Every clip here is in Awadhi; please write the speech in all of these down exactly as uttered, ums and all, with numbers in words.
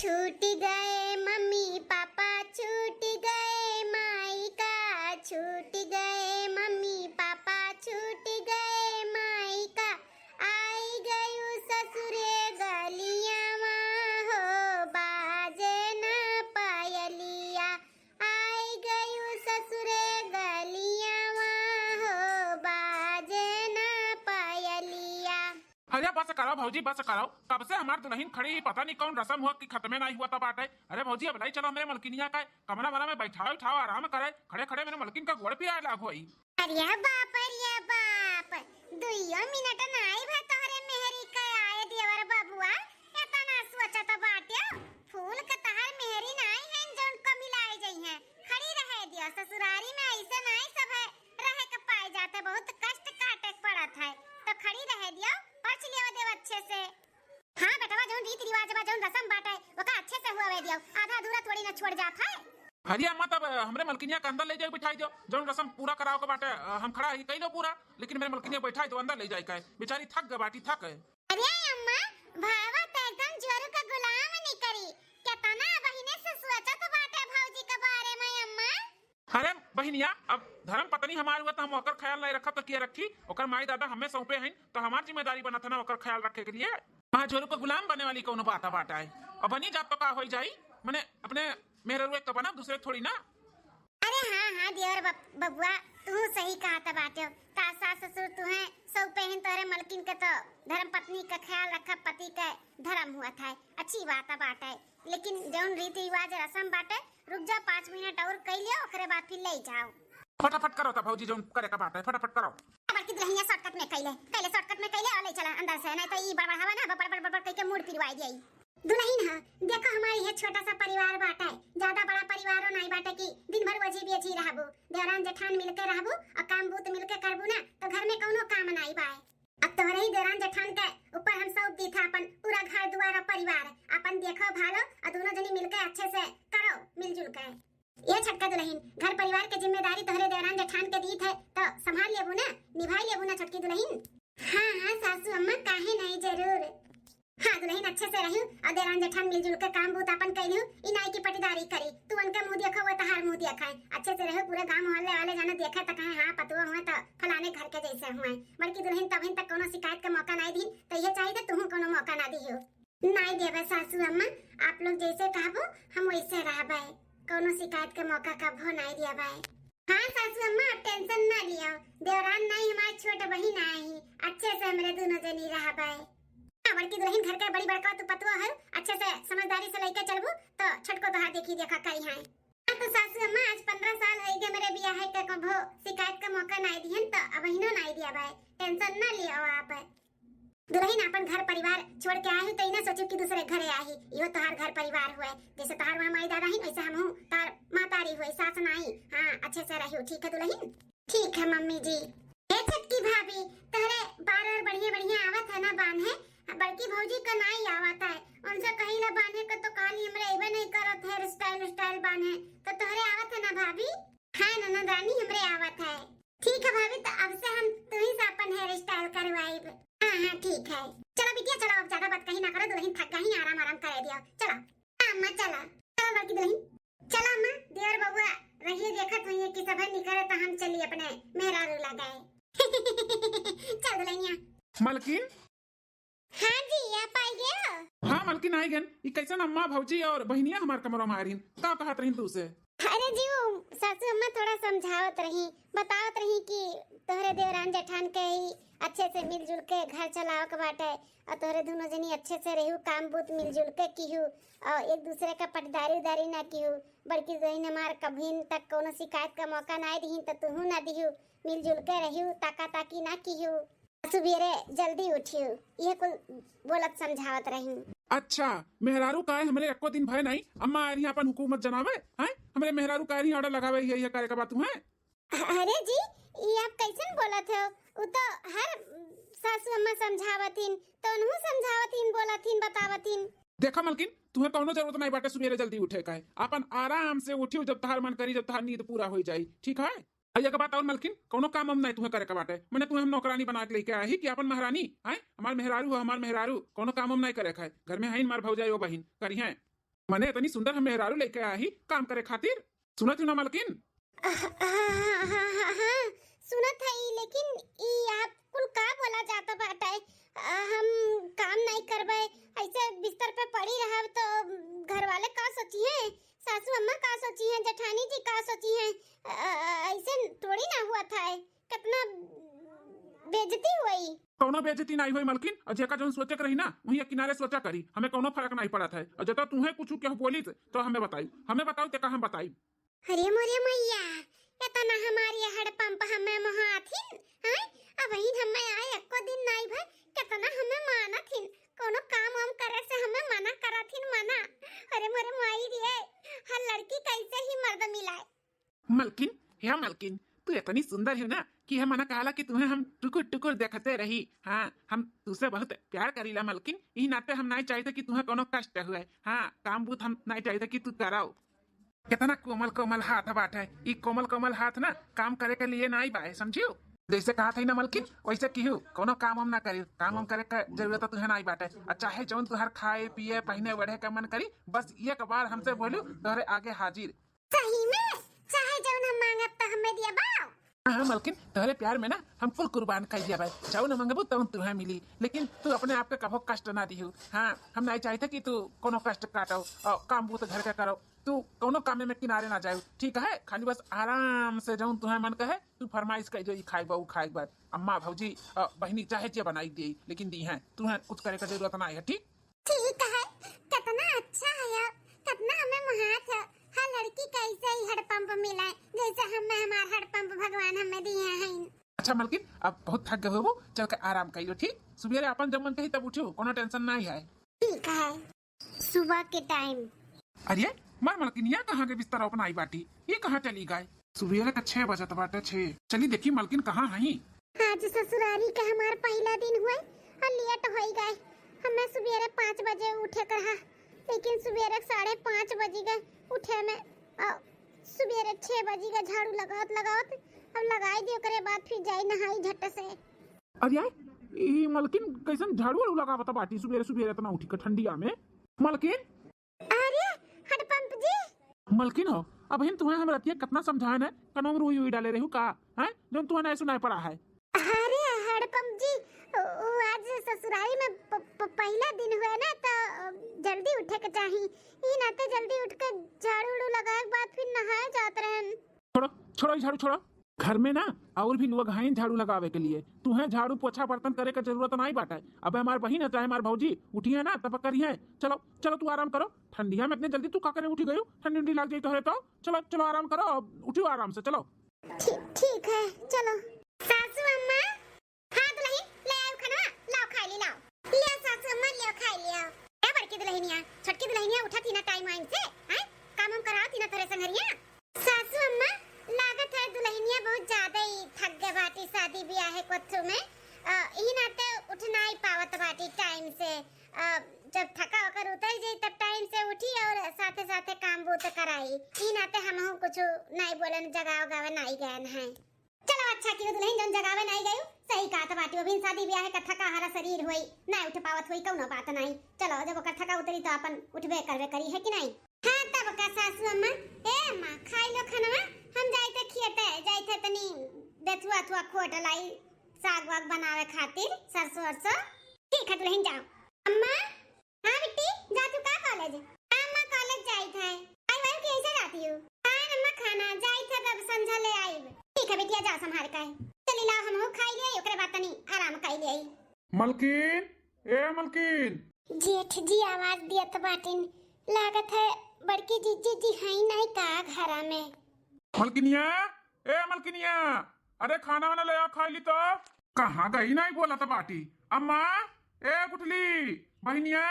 छूट गए मम्मी पापा, छूट गए माई का, छूट गए मम्मी पापा, छूट गए माई का। आई गयू ससुरे गलियावा हो, बाजे ना पायलिया। आई गयू ससुरे गलियावा हो, बाजे ना पायलिया। अरे बस करो भौजी, बस करो। कब से हमार दुलहिन खड़ी ही, पता नहीं कौन रसम हुआ कि खतमे नाहीं हुआ तब बाटे। अरे भौजी, अब लाई चलो हमरे मलकिनिया का कमरा वमरा में बैठाओ उठाओ, आराम करे। खड़े खड़े मेरे मलकिन का गोड़ पिराए लाग होई। अरे बाप, अरे बाप, दुइयो मिनट नाई भा तोहरे मेहरी का आए देवर बबुआ, एतना सोचत बाटे। फूल के तहार मेहरी नाई है जौन कमिलाए जइहैं। खड़ी रहे दियो, ससुरारी में ऐसे नाई सब है रहे के पाए जाते, बहुत कष्ट काटे के पड़त है, तो खड़ी रहे दियो, परछ लेवे देव अच्छे से। हाँ बेटवा, जौन रीति रिवाज बा, जौन रसम बाटे, ओका अच्छे से हुआवे दियो, आधा अधूरा थोड़ी ना छोड़ जात है। अरे अम्मा, तब हमरे मलकिनिया के अंदर ले जाके बिठाई दियो, जौन रसम पूरा करावे के बाटे, हम खड़ा ही कई लो पूरा, लेकिन मेरे मलकिनिया बैठाई दो, अंदर ले जाए के, बेचारी थक गए बाटी, थक है। अरे अम्मा, भावा तो एकदम जोरू का गुलाम नहीं करी, केतना बहिने से सोचत बाटे भौजी के बारे में अम्मा। अरे बहिनिया, अब धर्म पत्नी हमार हुआ तो हम ओकर ख्याल नहीं रखब तो किया रखी? ओकर माई दादा हमें सौंपे हैं तो हमार जिम्मेदारी बनत है ना ओकर ख्याल रखे के लिए। हाँ, जोरू का गुलाम बने वाली कौनो बात बात आए, अब बनी जात तो का होई जाई, मने अपने मेहररुए का बना, दूसरे थोड़ी ना। अरे हाँ हाँ देवर बब-, बबुआ, तू सही कहत बाटे। ता सास ससुर तुहे सौंपे हैं तोहरे मलकिन के, तो धर्म पत्नी का ख्याल रखब, पति के धर्म हुआ था, अच्छी बात बाटे। लेकिन जौन रीति रिवाज रसम बाटे, रुक जाओ, पाँच मिनट और कई लियो, ओकरे बाद फिर ले जाओ। फटाफट करो तो भौजी, जौन करे का बाटे, फटाफट करो। बड़की दुलहिनिया shortcut में कइले, कइले shortcut में कइले और ले चला अंदर से, नहीं तो ई बड़बड़ हवा ना, बड़बड़ बड़बड़ कइके मूड पिरवाई दिया। दुलहिन ह, देखो हमार इहे छोटा सा परिवार बाटे, ज्यादा बड़ा परिवारो नाई बाटे कि दिन भर वजी बेजी रहबू। देवरान जेठान मिलके रहबू और काम बूत मिलके करबू ना, तो घर में कौनो काम नाई बाय। अब तोहरे ही देवरान जेठान के ऊपर हम सौंप दी था अपन पूरा घर दुआर और परिवार। अपन देखो भालो और दोनों जनी मिलके अच्छे से करो मिलजुल के। ये छोटका दुलहिन, घर परिवार के जिम्मेदारी तोहरे देवरान जेठान के दीत है, तो संभाल लेबू ना, निभाई लेबू ना छोटकी दुलहिन? हाँ हाँ सासू अम्मा, काहे नहीं, जरूर। हाँ दुलहिन, अच्छे से रहियो और देवरान जेठान मिलजुल के काम बूत अपन कइलियो, ई नाई की पटीदारी करी, तू उनके मुंह देखो, वो तहार मुंह देखे। अच्छे से रहियो, पूरे गांव मोहल्ले वाले जाने देखे तो कहे, हाँ पतुआ हुए तो फलाने घर के जैसे हुए। बड़की दुलहिन तबहिन तक कोनो शिकायत के मौका नाई दी, तो ये चाहिए तो तुहू कोनो मौका ना दियो। नाई देबे सासू अम्मा, आप लोग जैसे कहबो हम वैसे रहबे, कौनो शिकायत के मौका कभो नाई देबे। हाँ सासू अम्मा, आप tension ना लियो, देवरान नाई हमार छोट बहिन आई, अच्छे से हमरे दोनों जनी रहबे। हाँ, बड़की दुलहिन घर के बड़ी बड़का तू पतुआ है, अच्छे से समझदारी से लइके चलबू तो छोटको तोहार देखी देखा करी है। हाँ तो सासू अम्मा, आज पन्द्रह साल होई गए मेरे बियाह के, कभो शिकायत का मौका नाई दिहन तो अबहिनो नाई देबे, tension ना लियो आप। दुलहिन, आपन घर परिवार छोड़ के आए हूँ, तो ई ना सोचू कि दूसरे घरे आही। इहो तोहार घर परिवार हुए, जैसे तोहार वहाँ माई दादा ही, वैसे हमहू तोहार महतारी हुए, सास नाई। हाँ, अच्छे से रहियो, ठीक है दुलहिन? ठीक है मम्मी जी। हे छोटकी भाभी, तोहरे बार बार बढ़िया बढ़िया आवत है ना बान्हे, बड़की भौजी का नाई आवत है, उनसे कहिला बान्हे का तो काली हमरे अइबे नहीं करत है, style style बान्हे, तो तोहरे आवत है ना भाभी? हाँ ननद रानी, हमरे आवत है। ठीक है भाभी, तो अब से हम तुही से अपन hair style करवाइब। हाँ हाँ ठीक है। चलो बिटिया चलो, अब ज्यादा बात कहीं ना करो, दुलहिन थक गई, आराम आराम करे दियो। चलो। हाँ अम्मा चलो। चलो बड़की दुलहिन। चलो अम्मा, देवर बबुआ रहिए देखत हुई कि सब निकरे तो हम चली अपने मेहरारू लगाए। चल दुलहिनिया। मलकिन। हाँ जी, आप आइ गए हो? हाँ मलकिन, आइ गएन। ई कैसन अम्मा भौजी और बहिनिया हमार कमरा में आ रहीन, का कहत रहीन तू से? अरे जी, वो सासू अम्मा थोड़ा समझावत रही, बतावत रही कि तोहरे देवरान जेठान के ही अच्छे से मिलजुल के घर चलावे के बाटे और तोहरे दोनों जनी अच्छे से रहू, काम बूत मिलजुल के किहू और एक दूसरे का पटदारी उदारी ना किहू। बड़की दुलहिन हमार कभी तक कोनो शिकायत का मौका ना दिही तो तुहू ना दिहू, मिलजुल के रहू, ताका ताकी ना किहू। सुबेरे जल्दी उठियो, ये कुल बोलत समझावत रही। अच्छा, मेहरारू काहे हमरे एको दिन भय नहीं, अम्मा आ रही अपन हुकूमत जनावे, हैं? हमरे मेहरारू काहे रही order लगावे, ये, ये करे के बात है? अरे जी, ये आप कैसन बोलत हो? उ तो हर सासू अम्मा समझावतिन, तो उनहू समझावतिन, बोलतिन, बतावतिन। देखा मलकिन, तुहे कौनो जरूरत नहीं बाटे सुबेरे जल्दी उठे का है, अपन आराम से उठियो, जब तहार मन करी, जब तहार नींद पूरा हो जाई, ठीक है? आ एक बात और मलकिन, कौनो काम हम नहीं तुम्हें करे के बाटे। मने तुम्हें हम नौकरानी बना के लेके आए ही कि अपन महारानी, हैं? हमार मेहरारू हो, हमार मेहरारू, कौनो काम हम नहीं करे के है। घर में है हमार भौजाई, ओ बहिन, करी हैं। मने इतनी सुंदर हम मेहरारू लेके आही काम करे खातिर। सुनत हू ना मलकिन? हाँ, हाँ, हाँ, हाँ, हाँ, सुनत है, लेकिन ई आप कुल का बोला जाता बाटे? अ, हम काम नहीं करबे, ऐसे बिस्तर पे पड़ी रहब तो घर वाले का सोचिहैं, सासू अम्मा का सोचिहैं, जेठानी जी का सोचिहैं, अ, अ, ऐसे थोड़ी ना हुआ था, कितना बेइज्जती हुई। कौनो बेइज्जती नहीं हुई मलकिन, और जेका जौन सोचे के रही ना, वही किनारे सोचा करी, हमें कौनो फर्क नहीं पड़त है। और जता तुम्हें कुछ केहू बोली तो हमें बताई, हमें बताओ तेका हम बताई। अरे मोरे मैया, इतना हमारी हड़पंप हमें मोहाथिन, हैं? अबहिन हमें आए एको दिन नाई भय, कितना हमें मानथिन, कोनो काम वाम करे से हमें मना करथिन, मना। अरे मोरे माई रे, हर लड़की कैसे ही मर्द मिलाए। मलकिन, हे मलकिन, तू इतनी सुंदर है ना कि हम मना कहला कि तुम्हें हम टुकुर टुकुर देखते रही। हाँ, हम तुझसे बहुत प्यार करीला मलकिन, ई नाते हम नहीं चाहते कि तुम्हें कोनो कष्ट हुए। हाँ, काम बूत हम नहीं चाहते कि तू कराओ। कितना कोमल कोमल हाथ बाटे। ई कोमल कोमल हाथ ना काम करे के लिए नाई बाए, समझियो? जैसे कहा था ना मलकिन, वैसे किहू कोनो काम हम ना करी। काम हम करे के जरूरत तुहे नाई बाटे। आ चाहे जौन तुहार खाए पिए पहने ओढ़े के मन करी, बस एक बार हमसे बोलू, तोहरे आगे हाजिर। सही में, चाहे जौन हम मांगब तो हमें दिया बाओ। हाँ मलकिन, तोहरे प्यार में ना हम कुल कुर्बान कर दिया भाई। जौन मंगबू तौन तुहे मिली, लेकिन तू अपने आप के कभो कष्ट ना दिहू। हाँ, हम नहीं चाहते कि तू कोनो कष्ट काटो और काम बूत घर के करो। तू कौनो कामे में किनारे ना जाए, ठीक है? खाली बस आराम से जौन तुहे मन कहे, तू फरमाइश कर जो, ई खाए बा, ऊ खाए बा। अम्मा, भौजी, अ, बहिनी चाहे जे बनाई दे, लेकिन दी है, तुहे कुछ करे के जरूरत ना है, ठीक? ठीक है, कितना अच्छा है यार, कितना हमें मुहात है। हर लड़की कैसे ही हड़पंप मिलाए, जैसे हमें हमार हड़पंप भगवान हमें दिए हैं। अच्छा मलकिन, अब बहुत थक गए हो, चल के आराम कर लो, ठीक? सुबेरे अपन जब मन कही तब उठो, कोनो टेंशन नहीं है। ठीक है। सुबह के टाइम। अरे, मार मलकिनिया कहाँ के बिस्तर अपनाई बाटी? ये कहाँ चली गए? सुबेरे के छह बजत बाटे, छह। चली देखी मलकिन कहाँ हई। आज ससुरारी का हमार पहला दिन हुए और लेट होई गए। हमें सुबेरे पाँच बजे उठे के रहा, लेकिन सुबेरे साढ़े पाँच बजी गए उठे में। और सुबेरे छह बजी गए झाड़ू लगावत लगावत, अब लगाई दी, ओकरे बाद फिर जाई नहाई झट से। अरे यार, ई मलकिन कैसन झाड़ू वाड़ू लगावत बाटी सुबेरे सुबेरे इतना उठी के ठंडिया में? मलकिन, अरे हड़पंप जी। मलकिन हो, अबहिन तुम्हें हम रतिया कितना समझाए न, कनों में रुई उई डाले रहू का, हैं? जौन तुम्हें नहीं सुनाई पड़ा है। अरे हड़पंप जी, उ, उ आज ससुरारी में प, प, पहला दिन हुआ ना, तो जल्दी उठे के चाही। ई नाते जल्दी उठ के झाड़ू उड़ू लगाए के बाद फिर नहाए जात रहन। छोड़ो, छोड़ो ई झाड़ू, छोड़ो। घर में ना और भी लोग हैं झाड़ू लगावे के लिए, तुहें झाड़ू पोछा बर्तन करे के जरूरत नहीं बाटे। अबे हमार बहिन है चाहे हमार भौजी उठी है ना, तब करी है। चलो, चलो तू आराम करो, ठंडिया में इतने जल्दी तू का करे उठी गयू, ठंडी उंडी लग जाई तोहरे तो। चलो, चलो आराम करो, अब उठो आराम से, चलो। ठीक, ठीक है, चलो। सासू अम्मा, हाँ दुलहिन, ले आऊ खनवा, लाओ खाई ली, लाओ। ले सासू अम्मा, ले खाई लिया। ए बड़की दुलहिनिया, छोटकी दुलहिनिया उठा थी ना टाइम वाइम से, हैं? काम हम कराओ थी ना तोरे संगरिया। सासू अम्मा, लागत है दुलहिनिया बहुत ज्यादा ही थक गए बाटी शादी ब्याह है कोथू में। अ, ई नाते उठ नाई पावत बाटी टाइम से। अ, जब थका ओकर उतर जाई तब टाइम से उठी और साथे साथे काम बूत कराई। ई नाते हमहू कुछ नाई बोलन, जगावे उगावे नाई गयन है। चलो अच्छा कियो दुलहिन जौन जगावे नाई गयू, सही कहत बाटी, अभी शादी ब्याह का थका हारा शरीर होई, नाई उठ पावत होई, कौनो बात नाई। चलो जब ओकर थका उतरी तो अपन उठबे करबे करी, है कि नाई? हाँ तब का सासू अम्मा, ए अम्मा खाई लो खनवा, हम जाई थे खेते, जाई थे तनी बेथुआ थुआ खोट लाई, साग वाग बनावे खातिर, सरसों वरसों। ठीक है दुलहिन जाओ। अम्मा, हाँ बिट्टी, जा तू का कॉलेज? हाँ अम्मा, कॉलेज जाइत है। आई वायु के ऐसे जाती हूँ? हाँ अम्मा, खाना जाइत है, तब संझा ले आईब। ठीक है बिटिया, जा संभाल के। चली लाओ, हमहू खाई ले, ओकरे बाद तनी आराम कर ले। मलकिन, ए मलकिन। जेठ जी आवाज दियत बाटिन, लागत है बड़की जीजी जी हई नहीं का घरा में। मलकिनिया, ए मलकिनिया, अरे खाना वाना ले आ, खाई ली तो। कहाँ गई नहीं बोलत बाटी? अम्मा, ए गुठली, बहिनिया,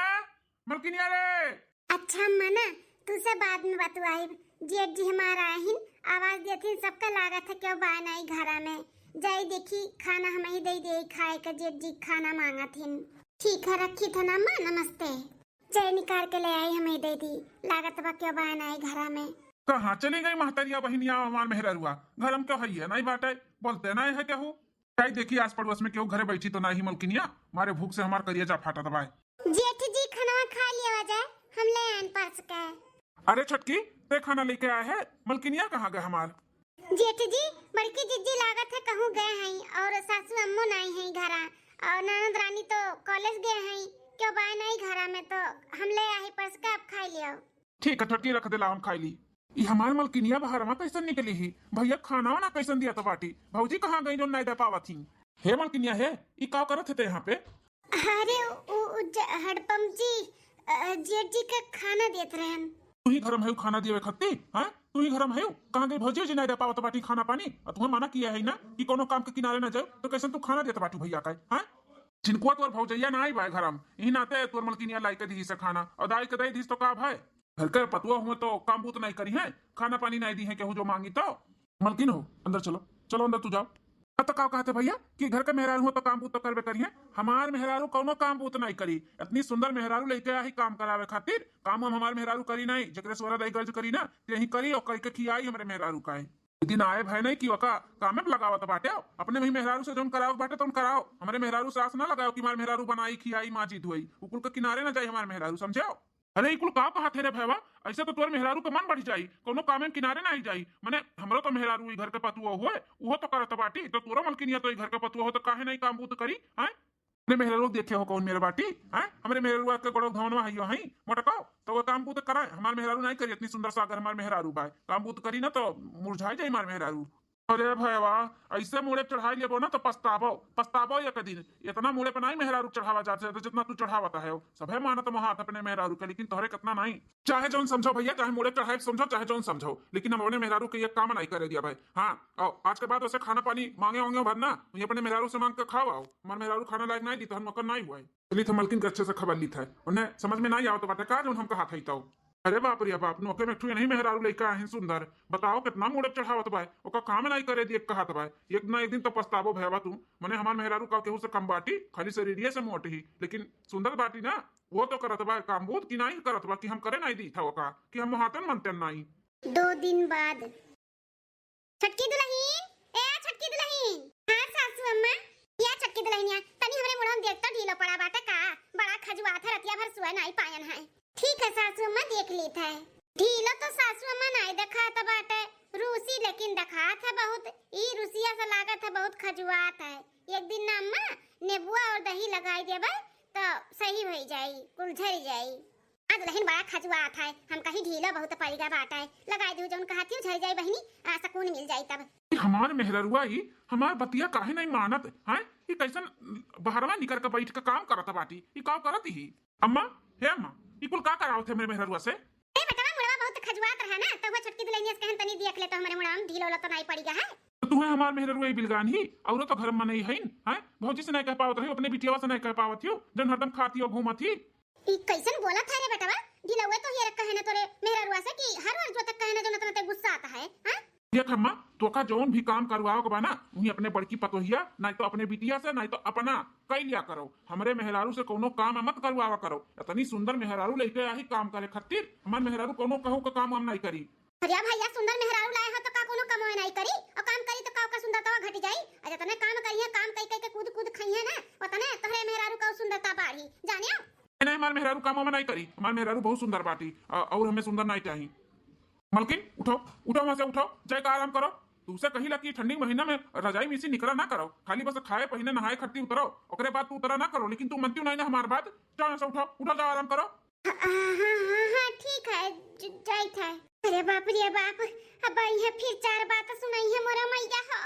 मलकिनिया रे। अच्छा अम्मा ना, तुसे बाद में बतवाइब। जेठ जी हमार आहिन, आवाज देथिन, सबका लागत है क्यों बा नहीं घरा में। जाई देखी, खाना हम ही दे दे खाए के, जेठ जी खाना मांगत हिन। ठीक है, रखी थन अम्मा, नमस्ते। जाई निकाल के ले आई, हम ही दे दी, लागत बा क्यों बा नहीं घरा में। कहाँ चली गई महतरिया बहिनिया हमार मेहररुआ? घर में क्यों है ये? नहीं बाटे, बोलते नहीं है केहू। काई देखी आस पड़ोस में केहू घरे बैठी तो नाही मलकिनिया, मारे भूख से हमार करिया जा फाटत बाय। जेठ जी खनवा खा लिया जाए, हम ले आन परस के। अरे छोटकी, ते खाना लेके आए है? मलकिनिया कहाँ गए हमार? जेठ जी, बड़की जिज्जी लागत है कहूँ गए हैं और सासू अम्मो नाई हैं घरा। और ननद रानी तो कॉलेज गए हैं, क्यों बाय नाई घरा में, तो हम ले आई परस का, आप खाई लियो। ठीक है छोटकी, रख दे, ला हम खाई ली। ई हमार मलकिनिया बहरवा कैसन निकली ही? भैया खाना वाना कैसन दिया तो बाटी? भौजी कहाँ गई जो नाई दे पावत ही? हे मलकिनिया हे, ई का करत है ते यहाँ पे? अरे उ, उ ज-, हड़पम जी, अ, जेठ जी का खाना देत रहन। तू ही घर में है खाना दिए खत्ती, हाँ? तू ही घर में है? कहाँ गई भौजी जी नाई दे पावत बाटी खाना पानी? और तुम्हें मना किया है ना कि कोनो काम के किनारे ना जाओ, तो कैसन तू खाना देत बाटू भैया का, हाँ? जिनको तोर भौजैया ना आई भाई घर में, यही नाते तोर मलकिनिया लाई के दी से खाना, और दाई के दे दी तो का भाई? घर के पतुआ हुए तो काम बूत नहीं करी है, खाना पानी नहीं दी है केहू जो मांगी तो। मलकिन हो, अंदर चलो, चलो अंदर तू जाओ। अब तो का कहते भैया कि घर के मेहरारू हो तो काम बूत तो करबे करी है, हमार मेहरारू कौनो काम बूत नहीं करी। इतनी सुंदर मेहरारू लेके आई काम करावे खातिर, काम हम हमार मेहरारू करी नहीं, जकरे सोरा दाई गर्ज करी ना, ते ही करी और करके खियाई हमरे मेहरारू का है। एक दिन आए भय नहीं कि ओका कामे पे लगावत बाटे, अपने वही मेहरारू से जौन कराओ बाटे तौन कराओ, हमरे मेहरारू से आस ना लगाओ कि हमार मेहरारू बनाई खियाई माजी धोई, उकुल के किनारे ना जाई हमार मेहरारू, समझे? अरे, ई कुल का कहत है रे भैया? ऐसे तो तोर मेहरारू के मन बढ़ जाई, कोनो कामे में किनारे ना आई जाई। मने, हमरो तो मेहरारू ई घर के पतुआ होए, उहो तो करत बाटी, तो तोरो मलकिनिया तो ई घर के पतुआ हो, तो काहे नहीं काम बूत करी, हैं? अपने मेहरारू देखे हो कौन मेरे बाटी, हैं? हमरे मेहरारू के गोड़ो धवनवा हइयो हई, मोटको, तो वो काम बूत कराए, हमार मेहरारू नहीं करी, इतनी सुंदर सागर हमार मेहरारू बाय, काम बूत करी ना तो मुरझाई जाई हमार मेहरारू। अरे भैया, ऐसे मूड़े चढ़ाई लेबो ना तो पछताबो, पछताबो एक दिन। इतना मूड़े पे नहीं मेहरारू चढ़ावा जात है, तो जितना तू चढ़ावत है, सभे मानत मोहात अपने मेहरारू के, लेकिन तोहरे कितना नहीं। चाहे जौन समझो भैया, चाहे मूड़े चढ़ाई समझो, चाहे जौन समझो, लेकिन हम अपने मेहरारू के ये काम नहीं करे दिया भाई। हाँ, और आज के बाद वैसे खाना पानी मांगे होंगे भर ना, वहीं अपने मेहरारू से मांग के खाओ आओ। हमारे मेहरारू खाना लायक नहीं दी, तो हम मकर नहीं हुआ है। चलित है मलकिन के अच्छे से खबर लीत है, उन्हें समझ में नहीं आवत बाटे का जौन हम कहा था तो। अरे बाप रे बाप, नोके में एक ठो नहीं मेहरारू लइका आहिन सुंदर, बताओ कितना मूड़े चढ़ावत बाय, ओका काम नहीं करे दिए कहत बाय। एक ना एक दिन तो पछताबो भैया तू, मने हमार मेहरारू का केहू से कम बाटी, खाली शरीरिये से मोट ही, लेकिन सुंदर बाटी ना, वो तो करत बाय काम बूत कि नहीं करत बा कि हम करे नहीं दी था ओका, कि हम मोहातन मनते नहीं। दो दिन बाद। छोटकी दुलहिन, ए छोटकी दुलहिन। हाँ सासू अम्मा। या छोटकी दुलहिनिया, तनी हमरे मुड़न देख तो ढीलो पड़ा बाटे का? बड़ा खजुआत है, रतिया भर सुअ नाई पायन है। ठीक है सासू अम्मा, देख लीत है। ढीलो तो सासू अम्मा नाई देखात बाटे, रूसी लेकिन देखात है बहुत। ई रूसिया से लागत है बहुत खजुआत है। एक दिन ना अम्मा, नेबुआ और दही लगाई देबे तो सही होई जाई, कुल झरी जाई। आ दुलहिन बड़ा खजुआत है, हम कहीं ढीलो बहुत पड़िगा बाटे, लगाई दू जौन कहत ही झरी जाई बहिनी, आ, सकून मिल जाई तब। हमार मेहररुआ ई हमार बतिया काहे नहीं मानत है? ई कैसन बहरवा निकर के बैठ के काम करत बाटी? ई का करत ही? अम्मा, हे अम्मा, ई कुल का करावत है मेरे मेहररुआ से? ए बेटवा, मुड़वा बहुत खजुआत रहा ना, तो वो छोटकी दुलहिनिया से कहन तनी देख ले तो हमरे मुड़वा में ढीलो लो तो नहीं पड़िगा है। तो तुहे हमार मेहररुआ ई बिलगान ही, औरो तो घर में नहीं है, हैं? भौजी से नहीं कह पावत रही, अपने बिटियावा से नहीं कह पावत हो, जौन हरदम खाती हो घूमत ही। ई कैसन बोलत है रे बेटवा? ढिलौए तो ये कहे ना तोरे मेहररुआ से कि हर हर जो तक कहे ना जो नत नते गुस्सा आता है, हाँ? देख अम्मा, तोका जौन भी काम करवाओ के बा ना, वही अपने बड़की पतोहिया, नहीं तो अपने बिटिया से, नहीं तो अपना कई लिया करो। हमरे मेहरारू से कोनो काम मत करवावा करो। इतनी सुंदर मेहरारू लेके आई काम करे खातिर, हमार मेहरारू कोनो कहू का काम हम नहीं करी। अरे भैया, सुंदर मेहरारू लाए हो तो का कोनो कमो नहीं करी? और काम करी तो का ओकर सुंदरता घट जाई? और जितने काम करिए, काम कई कई के कूद कूद खाइए ना, उतने तोहरे मेहरारू का सुंदरता बाढ़ी, जानियो? नहीं, हमार मेहरारू काम वाम नहीं करी, हमार मेहरारू बहुत सुंदर बाटी, अ-, और हमें सुंदर नहीं चाही। मलकिन, उठो, उठो वहाँ से, उठो, जाए का आराम करो। तुमसे कही ला कि ठंडी महीना में रजाई में से निकला ना करो, खाली बस खाए, पहने, नहाए खट्टी उतरो, ओकरे बाद तू उतरा ना करो, लेकिन तू मनती नहीं ना हमार बात। जाओ यहाँ से, उठो, उठो, जाओ आराम करो। हाँ, हाँ, हाँ, हाँ, ठीक है, ज-, जाइत है। अरे बाप रे बाप, अब आई है फिर चार बात सुनाई है मोरा मैया हो।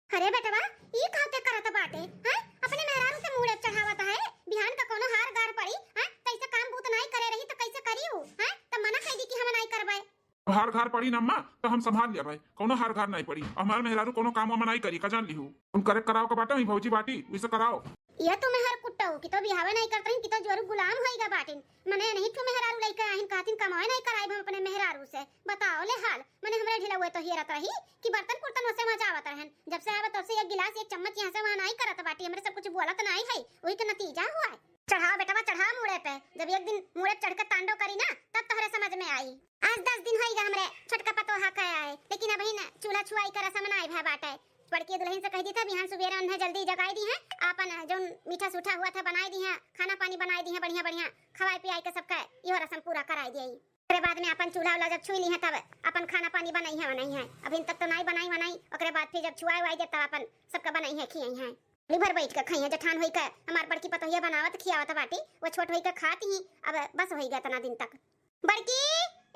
अरे बेटवा, ई का ते करत बाटे, हैं? अपने मेहरारू से मूड़े चढ़ावत है, बिहान का कोनो हार गार पड़ी, हैं? कैसे काम बूत नाई करे रही तो कैसे करी ऊ, हैं? त मना कह दी कि हम नाई करबे। हार गार पड़ी ना अम्मा, तो हम संभाल लिया भाई, कोनो हार गार नहीं पड़ी। हमार मेहरारू कोनो काम वाम नहीं करी, का जान लिहू। उन करे कराओ का बाटे, वही भौजी बाटी, वैसे कराओ। ये तो मेहर कुट्टो कि तो बिहावे नहीं करत रही कि तो जोरू गुलाम होइगा बाटिन। मने नहीं ठो मेहरारू लइके आहिन, कहतिन कमाए नहीं कराइब हम अपने मेहरारू से। बताओ ले हाल, मने हमरे ढिलौए तो हेरत रही कि बर्तन कुर्तन वसे मजावत रहन। जब से आवे तब से एक गिलास एक चम्मच यहाँ से वहाँ नहीं करत बाटी, हमरे से कुछ बोलत नहीं है, वही के नतीजा हुआ है। चढ़ाओ बेटवा, चढ़ाओ मूड़े पे, जब एक दिन मूड़े पे चढ़ के तांडव करी ना, तब तोहरे समझ में आई। आज दस दिन होइगा हमरे छोटका पतोहा के आए, लेकिन अबही न चूल्हा छुआई के रसम नाई भय बाटे। बड़की दुलहिन से कह दी था, बिहान सुबेरे उन्हें जल्दी जगाई दी है, आपन जौन मीठा सूठा हुआ था बनाई दी है, खाना पानी बनाई दी है, बढ़िया बढ़िया खवाई पियाई के सबके इहो रसम पूरा कराई दिए। ओकरे बाद में अपन चूल्हा उल्हा जब छुई ली है, तब अपन खाना पानी बनइहैं, बनइहैं। अभी तक तो नाई बनाई, बनाई, ओकरे बाद फिर जब छुआई उआई दे, तब अपन सबका बनइहैं, खियइहैं। घड़ी भर बैठ के खइहैं, जेठान होई के। हमार बड़की पतोहिया बनावत खियावत बाटी, वो छोट होई के खात ही, अब बस होई गया इतना दिन तक। बड़की,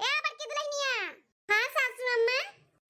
ए बड़की दुल्हनिया। हाँ सासू अम्मा।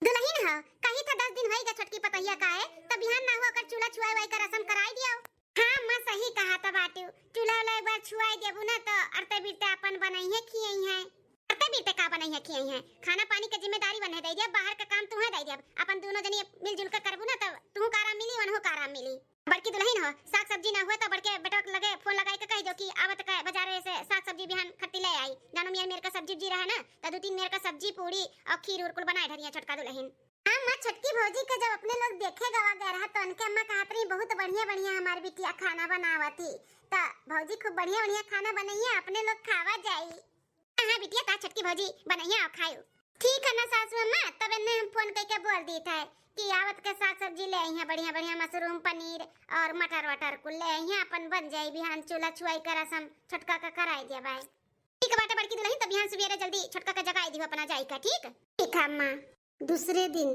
दुल्हन हो, कही था दस दिन होई गया छोटकी पतोहिया का है, तब बिहान ना हुआ ओकर चूल्हा छुआई वाई का रसम कराई दियो। हाँ अम्मा, सही कहा था बाटू, चूल्हा उल्हा एक बार छुआई देबू ना तो अरते बिरते अपन बनइहैं खियइहैं। अरते बिरते का बनइहैं खियइहैं, खाना पानी के जिम्मेदारी वन्हे दे दिया, बाहर का काम तुहे दे दिया, अपन दोनों जनी मिलजुल के करबू ना तब तुहू का आराम मिली, वनहू का आराम मिली। बड़की दुल्हन हो, साग सब्जी ना हुए तो बड़के बेटवा के लगे फोन लगाई के कह दो कि आवत के बाजारे से साग सब्जी बिहान खट्टी ले आई। जानो मेर मेर का सब्जी उब्जी रहे ना, तो दो तीन मेर का सब्जी, पूड़ी और खीर उर कुल बनाए धरिया छोटका दुल्हन। हाँ माँ, छोटकी भौजी के जब अपने लोग देखे गवा गए रहा तो उनके अम्मा कहत रही, "बहुत बढ़िया बढ़िया हमार बिटिया खाना बनावत ही।" तो भौजी खूब बढ़िया बढ़िया खाना बनइहैं, अपने लोग खावा जाई। हाँ, हाँ, बिटिया, ता छोटकी भौजी बनइहैं, आओ खायो। ठीक है ना सासू अम्मा, तब इन्हें हम फोन करके बोल दी था कि आवत के साग सब्जी ले अइहैं, बढ़िया बढ़िया मशरूम, पनीर और मटर वटर कुल ले अइहैं, अपन बन जाई बिहान चूल्हा छुआई का रसम छोटका का कराई दिया बाय। ठीक बाटे बड़की दुल्हन, तब बिहान सुबेरे जल्दी छोटका का जगाई दियो अपना जाई का, ठीक? ठीक है अम्मा। दूसरे दिन।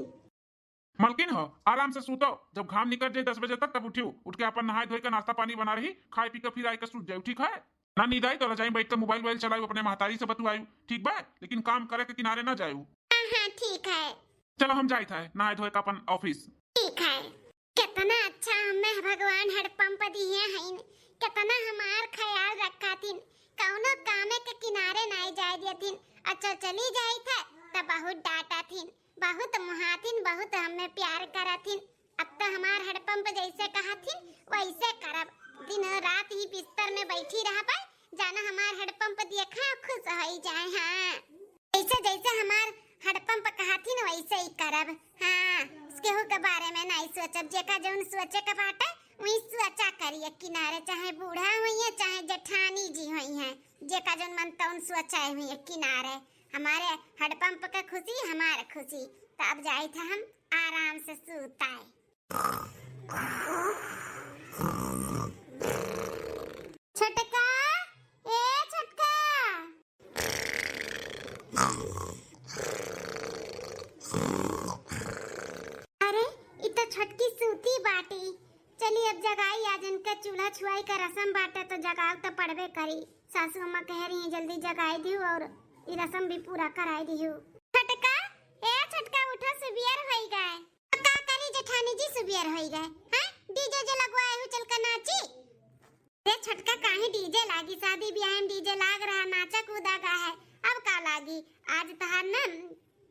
मलकिन हो, आराम से सूतो, जब घाम निकल जाए दस बजे तक तब उठियो, उठ के अपन नहाए धोए के नाश्ता पानी बना रही, खाए पी के फिर आए के सूत जाए, ठीक है? ना नींद आई तो रजाई में बैठ के मोबाइल वोबाइल चलायू, अपने महतारी से बतुआयू, ठीक बा? लेकिन काम करे के किनारे ना जायू। हाँ, हाँ, ठीक है। चलो हम जाइत है नहाए धोए का अपन ऑफिस। ठीक है। कितना अच्छा हमें भगवान हेडपंप दिए हैं, कितना हमार ख्याल रखा थिन, कौनो कामे के किनारे नाई जाए दिया थिन। अच्छा चली जाइत है तो बहुत डांटा थिन, बहुत मुहाथिन, बहुत हमें प्यार करथिन। अब तो हमार हेडपंप जैसे कहथिन वैसे करब। दिन रात ही बिस्तर में बैठी रहबे, जाना हमार हेडपंप देखा खुश होई जाए। हाँ, जैसे जैसे हमार हेडपंप कहथिन वैसे ही करब। हाँ, केहू के बारे में नहीं सोचब, जेका जौन सोचे के बाटे वही सोचा करी। एक किनारे चाहे बूढ़ा होइए चाहे जेठानी जी होइए, जेका जौन मन तौन सोचा हुई एक किनारे। हमारे हेडपंप के खुशी हमारे खुशी। तो अब जाइत है हम आराम से सूताए। छोटका, ए छोटका। अरे, इ तो छोटकी सूती बाटी। चली अब जगाई, आज इनका चूल्हा छुआई का रसम बाटे तो जगाव तो पड़बे करी। सासू अम्मा कह रही हैं जल्दी जगाई दियो और इ रसम भी पूरा कराई दियो। छोटका, ए छोटका, उठो, सुबियर होई गए। तो का करी जेठानी जी, सुबियर होई गए, हैं? डीजे जे लगवाए हूँ, चल के नाची। रे छोटका, काहे डीजे लागी? शादी ब्याह में डीजे लाग रहा, नाचा कूदा गा है, अब का लागी? आज तहार ना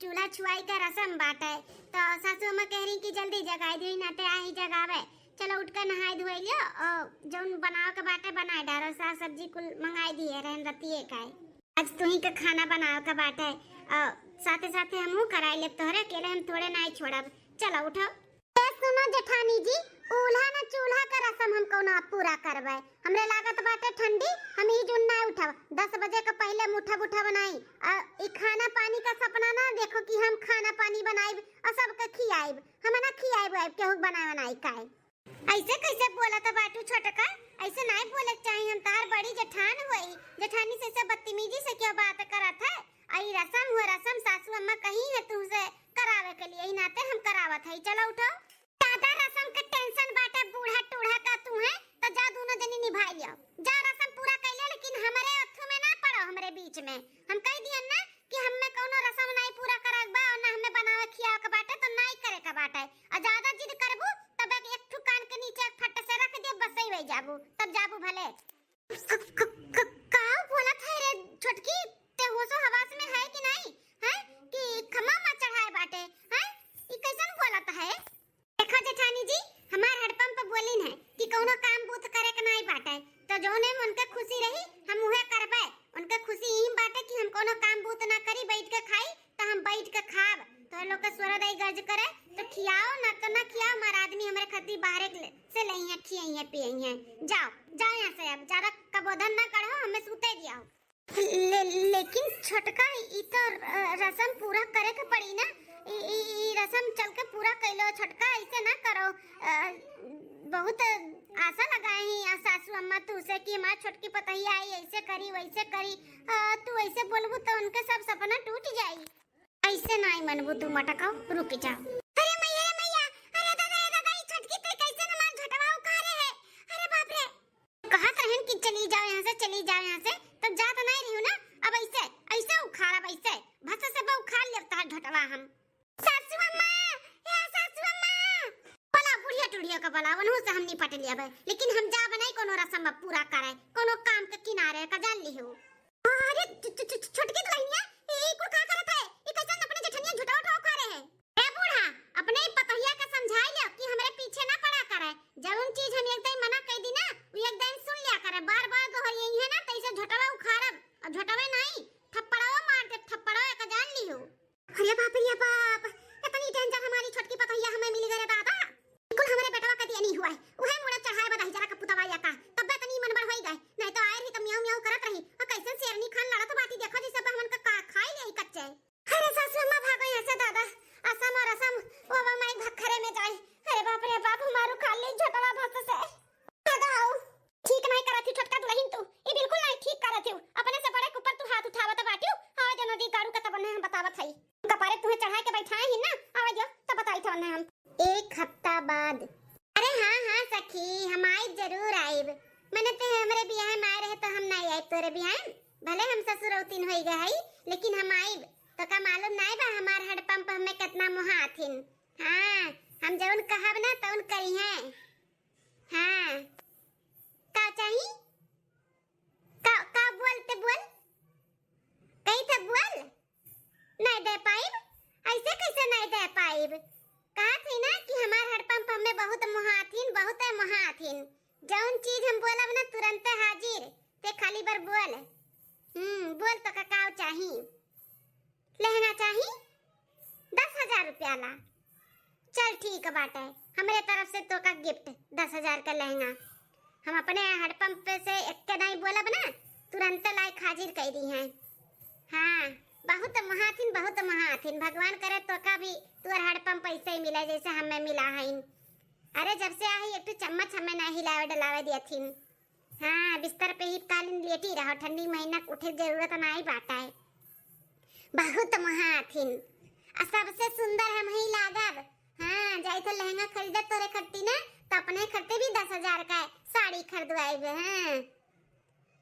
चूल्हा छुआई का रसम बाटे, तो सासू अम्मा कह रही कि जल्दी जगाई दे, नाते आई जगावे। चलो उठ के नहाई धोई लियो, और जौन बनावे के बाटे बनाए डारो, साग सब्जी कुल मंगाई दिए रहन रतिये का है। आज तुही के खाना बनावे के बाटे, और साथे साथे हमहू कराई लेब तोहरे, अकेले हम थोड़े नाई छोड़ब। चलो उठो। ए सुनो जेठानी जी, उल्हा न चूल्हा का रसम हम कौनो अब पूरा करबे। हमरे लागत बाटे ठंडी, हम ई जुन नाई उठब। दस बजे के पहिले हम उठब, उठब नाई। आ ई खाना पानी का सपना ना देखो कि हम खाना पानी बनाइब और सबके खियाइब। हम ना खियाइब आइब केहू के बनाए बनाई काहे। ऐसे कैसे बोलत बाटू छोटका? ऐसे नाई बोले के चाही, हम तार बड़ी जेठान होई, जेठानी से ऐसे बदतमीजी से क्यों बात करत है? आ ई रसम हुआ रसम, सासू अम्मा कही है तुमसे करावे के लिए, ई नाते हम करावत है। चलो उठो। ज्यादा रसम के टेंशन बाटे बूढ़ा टूढ़ा का तू है, तो जा दोनों जनी निभाई लियो। जा रसम पूरा कर ले, लेकिन हमरे अथू में ना पड़ो, हमरे बीच में। हम कह दियन ना कि हमें कौनो रसम नाई पूरा करे के बा और ना हमें बनावे खियावे के बाटे, तो नाई करे के बाटे। और ज्यादा जिद करबू तब एक, एक ठू कान के नीचे एक फट से रख दे, बस ही वही जाबू, तब जाबू भले। क-, क-, क-, का बोलत है रे छोटकी? ते होशो हवास में है कि नहीं? हैं? कि खम्मा मा चढ़ाए बाटे? हैं? ई कैसन बोलत है? देखो जेठानी जी, हमार हेडपंप बोलिन है कि कौनो काम बूत करे के नहीं बाटे, तो जौने में उनके खुशी रही, हम उहे करबे। उनके खुशी ई बाटे कि हम कौनो काम बूत ना करी, बैठ के खाई, तो हम बैठ के खाब। तो लोग के सूर्योदय गर्ज करे, तो खियाओ, ना तो ना खियाओ, हमार आदमी हमरे खातिर बाहरे के ले-, से लइहे, खियइहे, पियइहे। जाओ, जाओ यहाँ से, अब ज्यादा कबोधन ना कढ़ो, हमें सूते दियाओ। ले-, लेकिन छोटका, ई तो र-, रसम पूरा करे के पड़ी ना, ई, ई, ई रसम चल के पूरा कैलो छोटका, ऐसे ना करो। अ, बहुत आशा लगाए ही आ सासू अम्मा तू से कि हमार छोटकी पतोहिया आई, ऐसे करी, वैसे करी। आ, तू ऐसे बोलबू तो उनके सब सपना टूट जाई। ऐसे नाई मनबू तू मटकाओ, रुक जा। अरे मैया, अरे मैया, अरे दादा, अरे दादा, ई छोटकी ते कैसे न हमार झोटवा उखारे है। अरे बाप रे। कहत रहन कि चली जाओ यहाँ से, चली जाओ यहाँ से, तब जात नहीं रही हूँ ना। अब ऐसे, ऐसे उखाड़ब, ऐसे भस से बा उखाड़ लेब तहार झोटवा हम। सासू अम्मा, ए सासू अम्मा। बला बुढ़िया टुढ़िया का बला, वनहु से हम निपट लियब, लेकिन हम जाब नहीं कोनो रसम अब पूरा करे, कोनो काम के किनारे का जान लिहू। अरे छु-, छु-, छु-, छोटकी दुल्हनिया, ए, ई कुल का करत है? ई कैसन अपने जेठनिया झोटवा उठवा उखारे है? ए बूढ़ा, अपने ही पतोहिया के समझाई लियो कि हमरे पीछे ना पड़ा करे। जौन चीज हम एक दाईं मना कई दी ना, उ एक दाईं सुन लिया करे। बार बार दोहरियई है ना, तैसे झोटवा उखाड़ब, और झोटवे नहीं, थप्पड़वा मार दे, थप्पड़वा का जान लिहू। अरे बाप रे बाप, इतनी danger हमारी छोटकी पतोहिया हमें मिल गए रे दादा। बिल्कुल हमरे बेटवा का दिया नहीं हुआ है, उहे मुड़ा चढ़ाए बदाही जरा का पुतवा या का, तब इतनी मनबढ़ होई गए, नहीं तो आए रही तो म्याऊ म्याऊ करत रही, और कैसे शेरनी खान लड़त बाटी, देखो जैसे अब हमन का, का खाई ले कच्चे। अरे सासू अम्मा भागो यहाँ से दादा, असम और असम, वो अब माई भखरे में जाए। अरे बाप रे बाप, हमारू खा ले झोटवा भस से। दादा आओ, ठीक नहीं करत ही छोटका दुल्हन तू, ये बिल्कुल नहीं ठीक करत ही। अपने से बड़े के ऊपर तू हाथ उठावत बाटियो, आवे दो नदी गाड़ू का तब हम बतावत हई। कपारे तुम्हें चढ़ा के बैठाए ही ना, आवे दो तब बताई था हम। एक हफ्ता बाद। अरे हाँ हाँ सखी, हम आइब, जरूर आइब। मने ते हमरे बियाह में आए रहे तो हम नहीं आइब तोरे बियाह में। भले हम ससुरौतीन होई गए हई, लेकिन हम आइब। तो का मालूम नहीं बा हमार हेडपंप हमें कितना मुहाथिन। हाँ, हम जौन कहब ना तौन करिहें। हाँ, का चाही? का, का बोल ते बोल? कही थे बोल। नहीं दे पाइब, ऐसे कैसे नहीं दे पाइब? कहा थी ना कि हमार हेडपंप हमें बहुत मुहाथिन, बहुत है मुहाथिन। जौन चीज हम बोलब ना तुरंते हाजिर। ते खाली बार बोल। हम्म, बोल तो का, का चाही? लहंगा चाही दस हजार रुपया ला। चल ठीक बाटे, हमरे तरफ से तोका gift दस हजार का लहंगा। हम अपने हेडपंप पे से एक के नहीं बोलब ना, तुरंत लाइक हाजिर कर दी हैं। हाँ, बहुत महाथिन, बहुत महाथिन। भगवान करे तोका भी तोर हेडपंप ऐसे ही मिले जैसे हमें मिला है। अरे जब से आई एक ठो चम्मच हमें नहीं हिलावे डलावे दिया थिन। हाँ, बिस्तर पे ही कालीन लेटी रहो, ठंडी महीना के उठे जरूरत नाई बाटा है। बहुत महाथिन, आ सबसे सुंदर हम ही लागब। हाँ, जाई थे लहंगा खरीदे तोरे खट्टी ने, तो अपने खट्टे भी दस हजार का साड़ी खरीदवाई बे। हाँ,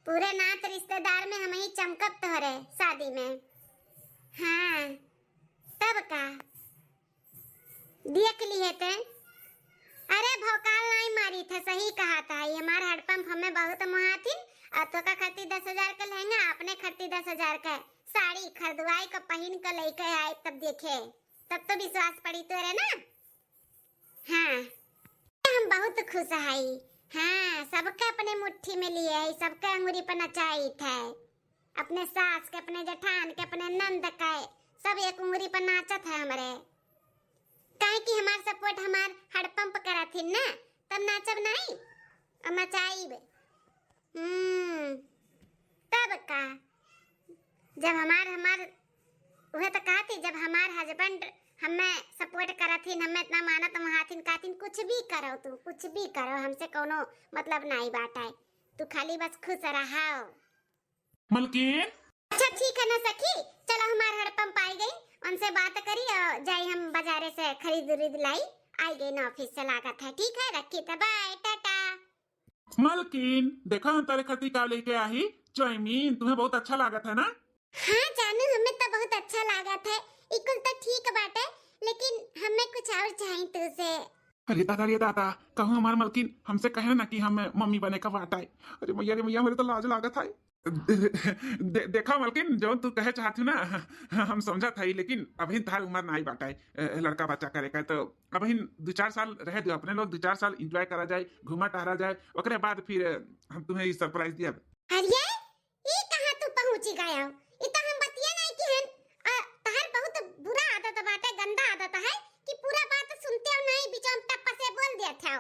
पूरे नात रिश्तेदार में हम ही चमकब तोहरे शादी में। हाँ, तब का? देख लिए ते। अरे भौकाल नाई मारी थे, सही कहा था। ये हमार हेडपंप हमें बहुत मुहाथिन, और तोका खर्ची दस हजार के लहंगा, अपने खर्ची दस हजार के साड़ी खरीदवाई के पहिन के लेके आए, तब देखे, तब तो विश्वास पड़ी तोरे ना। हाँ, हम बहुत खुश हई। हाँ, सबके अपने मुट्ठी में लिए हई, सबके अंगुरी पर नचाई थे। अपने सास के, अपने जेठान के, अपने नंद के, सब एक उंगली पर नाचत है हमरे। काहे कि हमार support हमार हेडपंप करत हिन ना, तब नाचब नहीं, अब मचाइब। हम्म, तब का, जब हमार, हमार, उहे तो कहती, जब हमार husband हमें support करत हिन, हमें इतना मानत महाथिन, कहथिन, "कुछ भी करो तू, कुछ भी करो, हमसे कोनो मतलब नहीं बाटे, तू खाली बस खुश रहो।" मलकिन। अच्छा ठीक है ना सखी, चलो हमार हेडपंप आई गई, उनसे बात करी और जाई हम बाजारे से खरीद उरीद लाई। आई गई ना office से लागत है, ठीक है, रखी तो bye, टाटा। मलकिन, देखा हम तारे खातिर का लेके आई, चाउमीन, तुम्हें बहुत अच्छा लागत है ना? हाँ जानू, हमें तो बहुत अच्छा लागत है, इकुल तो ठीक बाटे, लेकिन हमें कुछ और चाहिए तुझसे। अरे दादा रे दादा, कहूँ हमार मलकिन हमसे कहे ना कि हम मम्मी बने का बाटा है। अरे मैया रे मैया, मेरे तो लाज लागत है। दे-, देखा मलकिन, जौन तू कहे चाहत हूँ ना, हम समझत हई, लेकिन अभी तहार उम्र नाई बाटा है, ए, लड़का बच्चा करे का। तो अभी दो चार साल रहे दो अपने लोग, दो चार साल enjoy करा जाए, घूमा टहरा जाए, ओकरे बाद फिर हम तुम्हें ई surprise दिया। अरे, ई कहाँ तू पहुँची गया? ई तो हम बतिया नहीं की हन। आ, तहार बहुत बुरा आदत बाटे, गंदा आदत है कि पूरा बात सुनते हो नहीं, बीच में टप्पा से बोल दिया था।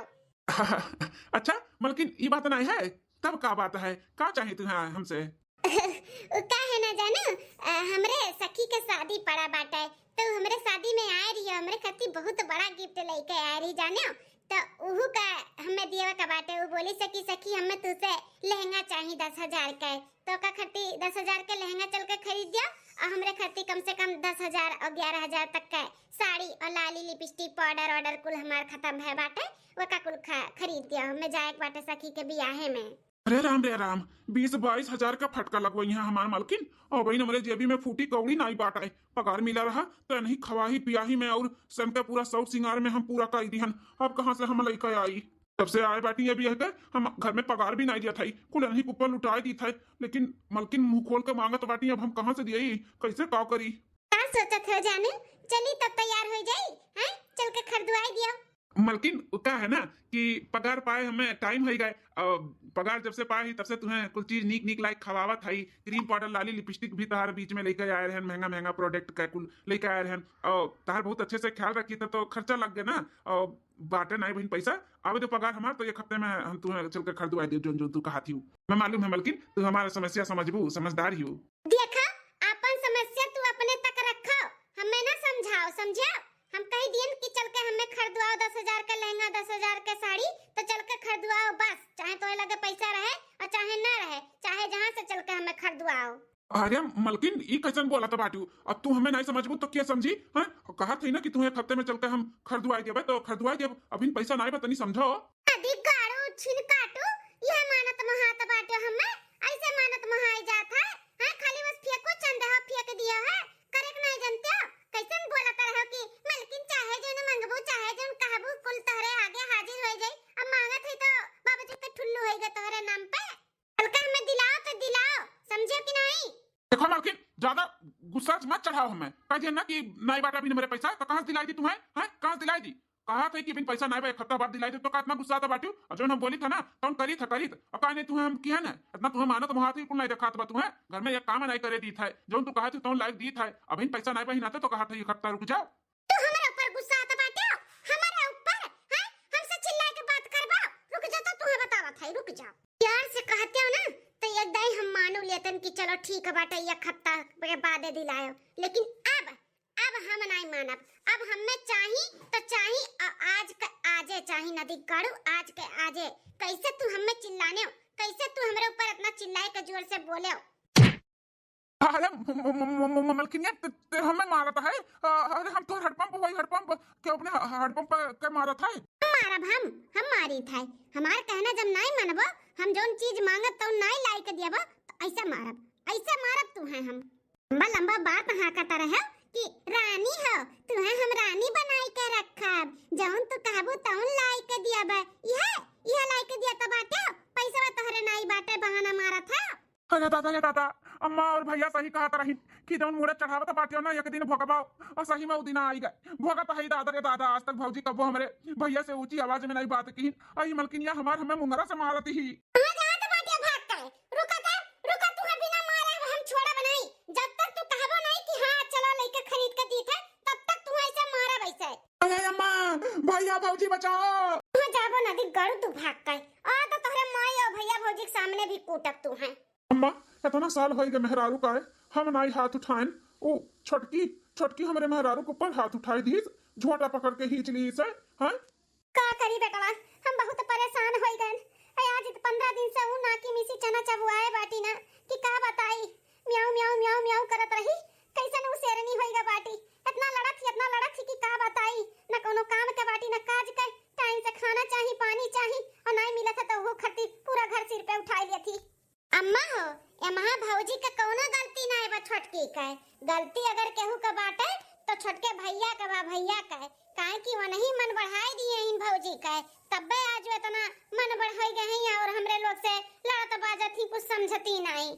अच्छा, मलकिन ई बात नहीं है, तब का बात है, का चाही तुहे हमसे? उ का है ना जानो, अ, हमरे सखी के शादी पड़ा बाटे, तो हमरे शादी में आए रही, हमरे खातिर बहुत बड़ा gift लेके आए रही जानो, तो उहू का हमें दियावे का बाटे। उ बोली सखी, सखी, हमें तुसे लहंगा चाही दस हजार के, तो का खाती दस हजार के लहंगा चल के खरीद दिया और हमरे खाती कम से कम दस हजार और ग्यारह हजार तक के साड़ी और लाली, लिपस्टिक, पाउडर ऑर्डर कुल हमार खत्म है बाटे, वो का कुल खा-, खरीद दिया। हमें जाए के बाटे सखी के बियाहे में। अरे राम रे राम, बीस बाईस हजार का फटका लगवइहैं हमार मालकिन। और बहिन, हमरे जेबी में फूटी कौड़ी नाई बाटे। पगार मिला रहा तो इन्हीं खवाही पियाही में और सन के पूरा शौक सिंगार में हम पूरा कर दिहन। अब कहाँ से हम लइका आई? जब से आए बाटी अभी यह के, हम घर में पगार भी नाई दिया था, कुल इन्हीं के ऊपर लुटाए दी था। लेकिन मालकिन मुंह खोल के मांगत बाटी, अब हम कहाँ से दिए, कैसे का करी? का सोचत हो जानू? चली तब तैयार हो जाई, हैं? चल के खरीदवाई दिया। मलकिन, उ का है ना कि पगार पाए हमें टाइम होइ गए, और पगार जब से पाए ही तब से तुम्हें कुल चीज नीक नीक लाइक खवावत हई, क्रीम पाउडर लाली लिपस्टिक भी तहार बीच में लेके आए रहन, महंगा महंगा प्रोडक्ट का कुल लेके आए रहन, और तहार बहुत अच्छे से ख्याल रखी त तो खर्चा लग गए ना, और बाटे नाई बहिन पैसा, आवे तो पगार हमार तो एक हफ्ते में हम तुम्हें चल के खरीदवाई दे जोन जोन तू कहा थी। मैं मालूम है मलकिन, तू हमारा समस्या समझबू, समझदार ही हो। देखा, आपन समस्या तू अपने तक रखो, हमें ना समझाओ, समझ्या? हम कही दियन कि चल के हमें खरीदवाओ दस हजार का लहंगा, दस हजार के साड़ी, तो चल के खरीदवाओ बस, चाहे तोहे लगे पैसा रहे और चाहे ना रहे, चाहे जहाँ से चल के हमें खरीदवाओ। अरे मलकिन, ई कैसन बोलत बाटू? अब तू हमें नहीं समझबू तो क्या समझी? हैं? कहा थी ना कि तू एक हफ्ते में चल के हम खरीदवाई देबे, तो खरीदवाई देब। अभी पैसा नहीं बा, तनी समझो। अदी गाड़ू छिन काटू, यह मानत मोहात बाटो हमें, ऐसे मानत मोहाई जात है, हैं? खाली बस फेंको चंद हो, फेंक दियो है, करे के नहीं जानते हो? कैसन बोलत रहो कि मलकिन चाहे जोन मंगबू, चाहे जोन कहबू, कुल तोहरे आगे हाजिर हो जाई। अब मांगत है तो बाबूजी के ठुल्लू होइगा तोहरे नाम पे। हल्का हमें दिलाओ तो दिलाओ, समझो कि नहीं? देखो मालकिन, ज्यादा गुस्सा मत चढ़ाओ हमें। कह दिया ना कि नाई बाटा बिन मेरे पैसा, तो कहाँ से दिलाई दी तुम्हें? हैं? कहाँ से दिलाई दी? कहा थे कि बिन पैसा नाई बा, एक हफ्ता बाद दिलाई दे, तो का इतना गुस्सा था बाटू? और जो हम बोली था ना, तो हम करी था, करी था। और का नहीं तुम्हें हम किया ना, इतना तुम्हें मानत मोहात ही कुल नहीं दिखात बा तुम्हें। घर में एक काम नहीं करे दी था, जो तू कहा थी तो लाइक दी था। अभी पैसा नाई बा ही ना, तो कहा था एक हफ्ता रुक जाओ। तू हमारे ऊपर गुस्सा आता बाटे, हमारे ऊपर, हैं? हमसे चिल्ला के बात करबा? रुक जा, तो तुम्हें बतावा था, रुक जा। प्यार से कहते हो ना, तो एक दाई हम मानू लेतन कि चलो ठीक बाटे, एक हफ्ता के बाद दिलायो, लेकिन अब, अब हम नहीं मानब। अब हमें चाही तो चाही, आ-, आज के आजे चाही, नदी गाड़ू, आज के आजे। कैसे तू हमें चिल्लाने हो, कैसे तू हमरे ऊपर इतना चिल्लाए के जोर से बोले हो? अरे म-, म-, मलकिनिया, ते, ते हमें मारत है? अ, अरे हम तोर हेडपंप, वही हेडपंप के अपने ह-, हेडपंप के मारत है। हम मारब हम, हम मारी था। हमार कहना जब नाई मानबो, हम जौन चीज मांगब तौन नाई लाई के दियबो, तो ऐसा मारब, ऐसा मारब तू है हम। लंबा लंबा बात हाँकत रहे कि रानी हो, तू है हम रानी बनाई के रखब, जौन तू कहबू तौन लाई के दियब। यह, यह लाई के दिया तो बाटे, पैसा तोहरे नाई बाटे, बहाना मारत है। अरे दादा, रे दादा, अम्मा और भैया सही कहत रही कि जौन मुड़े चढ़ावत बाटियो ना, एक दिन भोगबा, और सही में उ दिन आई गए। भोगत है दादा, रे दादा, आज तक भौजी कबो हमरे भैया से ऊंची आवाज में नहीं बात की। आई मलकिनिया हमार हमें मुंगरा से मारत ही। कहाँ जात बाटियो भाग के? रुका था, रुका, तू अभी ना मारे, हम छोड़ब नहीं। जब तक तू कहबो नहीं कि हाँ, चलो, लेके खरीद के दी थे, तब तक तू ऐसे मारब ऐसे। अरे अम्मा, भैया भौजी बचाओ। तू जाबो नदी गाड़ू, तू भाग के। आ तो तोहरे माई और भैया भौजी के सामने भी कूटब तू है। अम्मा, इतना साल होई गए मेहरारू का है, हम नाई हाथ उठाएन। उ छोटकी, छोटकी हमरे मेहरारू के ऊपर हाथ उठाई दीस, झोटा पकड़ के खींच ली से, हैं? का करी बेटवा, हम बहुत परेशान होई गए। ए, आज तो पन्द्रह दिन से उ नाकी मिसी चना चबुआए बाटी ना, कि का बताई, म्याऊ, म्याऊ, म्याऊ, म्याऊ करत रही। कैसन उ शेरनी होई गा बाटी, इतना लड़त ही, इतना लड़त ही कि का बताई, न कोनो काम के बाटी, न काज के। टाइम से खाना चाही, पानी चाही, और नाई मिलत है तो वो खती पूरा घर सिर पे उठाई लेत ही। अम्मा हो, एमहा भौजी के कौनो गलती नाई बा छोटकी के। गलती अगर केहू के बाटे तो छोटके भैया के बा, भैया के। काहे कि वनही मन बढ़ाई दिए इन भौजी के, तब्बे आज वो इतना मन बढ़ाई गए हैं और हमरे लोग से लड़त बाजत ही, कुछ समझती नाई।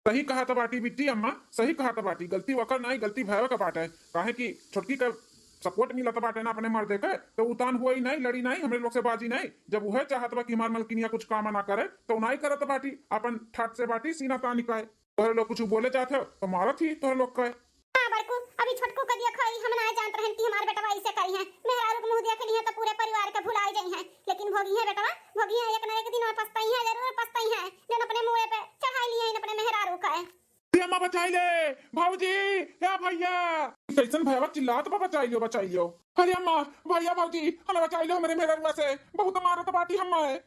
सही कहा त बाटी बिट्टी अम्मा, सही कहा त बाटी। गलती वकर नाई, गलती भैया के बाटे। काहे कि छोटकी के सपोर्ट मिलत बाटे ना अपने मर्दे के, तो उतान हुई नाई, लड़ी नाई, हमरे लोग से बाजी नाई। जब उहे चाहत बा कि हमार मलकिनिया कुछ काम ना करे, तो नाई करत बाटी, अपन ठाट से बाटी, सीना तानी के। तोहरे लोग कुछ बोले चाहत हो, तो मारत ही तोहरे लोग के। हाँ बड़कू, अभी छोटकू के दिया खाई, हम ना जानत रहन कि हमार बेटवा ऐसे करी है। मेहरारू के मुंह देख ली है तो पूरे परिवार के भुलाई जाई है, लेकिन भोगी है बेटवा, भोगी है, एक ना एक दिन में पछताई है, जरूर पछताई है, जौन अपने मुंह पे चढ़ाई ली है अपने मेहरारू का। ए अम्मा बचाई ले, भौजी, ए भैया। कैसन भैया चिल्लात बा, "बचाई लियो, बचाई लियो।" अरे अम्मा, भैया भौजी, हमें बचाई लियो, हमरे मेहररुआ से बहुत मारत बाटी हमें।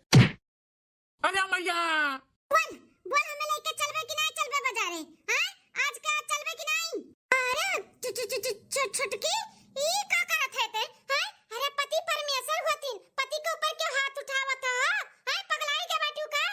अरे मैया। बोल, बोल, हमें लेके चलबे कि नहीं चलबे बाजारे? हैं? आज के आज चलबे कि नहीं? अरे छु-, छु-, छु-, छु-, छु-, छुटकी, ई का करत है ते? हैं? अरे पति परमेश्वर होतिन, पति के ऊपर क्यों हाथ उठावत हो? हैं? पगलाई के बाटू का?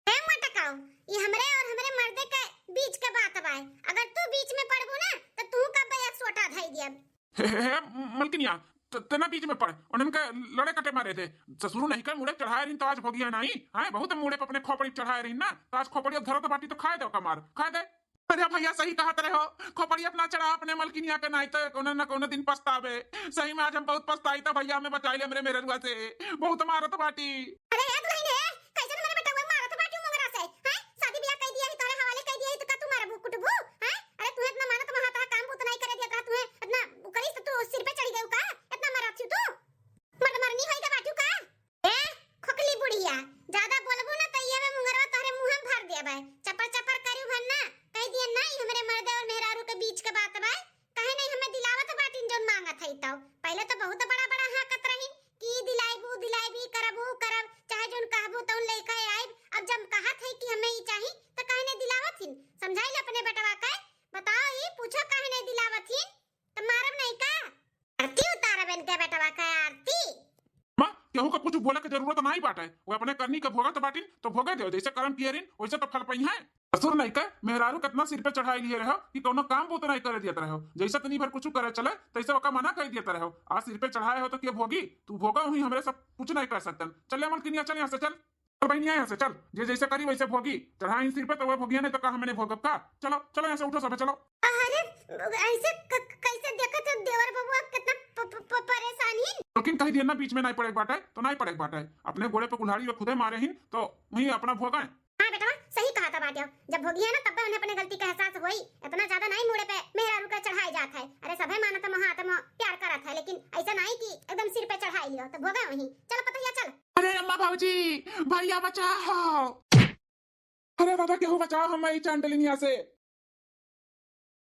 ए मटकाऊ, ई हमरे और हमरे मर्दे के बीच के बात बाय। अगर तू बीच में पड़बू ना, तो तू का बैग सोटा धई दियब। हे, हे, हे, मलकिनिया, त-, तना बीच में पड़, उन्हन के लड़े कटे मारे थे। ससुर नहीं कर मुड़े चढ़ाए रही तो आज भोगिया नहीं, हैं? बहुत मुड़े पे अपने खोपड़ी चढ़ाए रही ना, तो आज खोपड़ी धरत बाटी तो खाए दो कमार, खाए दे। अरे भैया, सही कहत रहे हो, खोपड़ी अपना चढ़ा अपने मलकिनिया के, नहीं तो कोनो न कोनो दिन पछतावे। सही में आज हम बहुत पछताई, तो भैया हमें बचाई ले हमरे मेहररुआ से, बहुत मारत बाटी। अरे ए दुल्हन हे, कैसे तुम्हारे बेटवा मारत बाटी मुंगरा से, हैं? शादी ब्याह कह दिया ही, तोरे हवाले कह दिया ही, तो का तू मारबू कुटबू, हैं? अरे तुहे इतना मानत वहाँ तहा काम बूत नहीं करे दिया, का तुहे इतना करिस तो तू सिर पे चढ़ी गयू का? इतना मारत छी तू? मर्द मरनी होई का बाटू का? ए, खोखली बुढ़िया, ज्यादा बोलबू ना तो ये में मुंगरवा तोहरे मुंह में भर देबे। चपर चपर करू भर ना, कह दिया ना, ई हमरे मर्दे और मेहरारू के बीच के बात बा। काहे नहीं हमें दिलावत बाटिन जौन मांगत है तो? पहले तो बहुत बड़ा बड़ा हाँकत रहिन कि ई दिलाइबू, दिलाइबी, करबू, करब, चाहे जौन कहबू तौन लेके आइब। अब जब कहत है कि हमें ई चाही तो काहे नहीं दिलावत हिन? समझाइल अपने बेटवा के, बताओ ई पूछो काहे नहीं दिलावत हिन? तो मारब नहीं का? आरती उतारब इनके बेटवा के आरती। माँ, केहू का कुछ बोले के जरूरत नहीं बाटे, वो अपने करनी के भोगत बाटिन तो भोगे दे, जैसे कर्म किए रिन वैसे तो फल पई है। ससुर नहीं के मेहरारू कितना सिर पे चढ़ाई लिए रहो कि कोनो काम बूत नहीं करे दियत रहो, जैसे तनी भर कुछ करे चले तैसे ओका मना कर दियत रहो। आज सिर पे चढ़ाए हो तो के भोगी? तू भोगा हुई, हमरे सब कुछ नहीं कर सकतन। चल ले मलकिनिया, चल यहाँ से चल। चल बहनिया यहाँ से चल, जे जैसे करी वैसे भोगी। चढ़ाई सिर पे तो वह भोगिया नहीं तो का हमने भोगब का? चलो चलो यहाँ से उठो सब चलो। अरे ऐसे क-, कैसे देखत हो देवर बबुआ कितना प-, प-, प-, परेशान ही। लेकिन कह दिया ना बीच में नहीं पड़े के बाटे तो नहीं पड़े के बाटे। अपने गोड़े पे कुल्हाड़ी वे खुदे मारे हिन तो वही अपना भोगा। हाँ बेटवा, सही कहा था बाटिया, जब भोगिया ना तब उन्हें अपने गलती का एहसास होई। इतना ज्यादा नहीं मुड़े पे मेहरारू का चढ़ाई जात है। अरे सभे मानत मोहात मो प्यार करत है, लेकिन ऐसा नहीं कि एकदम सिर पे चढ़ाई लियो तो भोगा वहीं। चलो पतैया चल। अरे अम्मा भौजी, भैया बचाओ। अरे दादा केहू बचाओ हमें ई चांडलिनिया से।